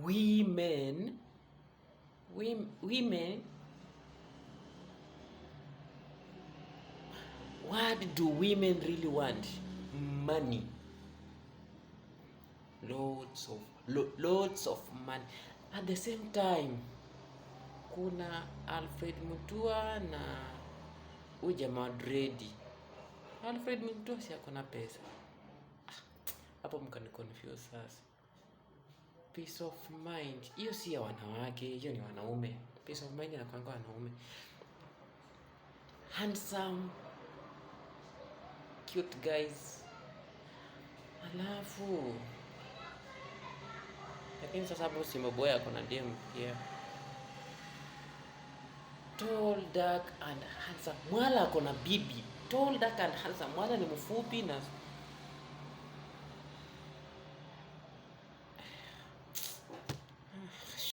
Women, women, what do women really want? Money. Lots of, lots of money. At the same time, kuna Alfred Mutua na huyu jamaa Dredi. Alfred Mutua si ako na pesa. Hapo mkani confuse sasa. Peace of mind. Hiyo si ya wanawake, hiyo ni wanaume. Peace of mind inakuanga wanaume. Handsome, cute guys. Alafu lakini sasa hapo Simba Boy ako na dem pia. Tall, dark and handsome. Mwala ako na bibi. Tall, dark and handsome. Mwala ni mfupi na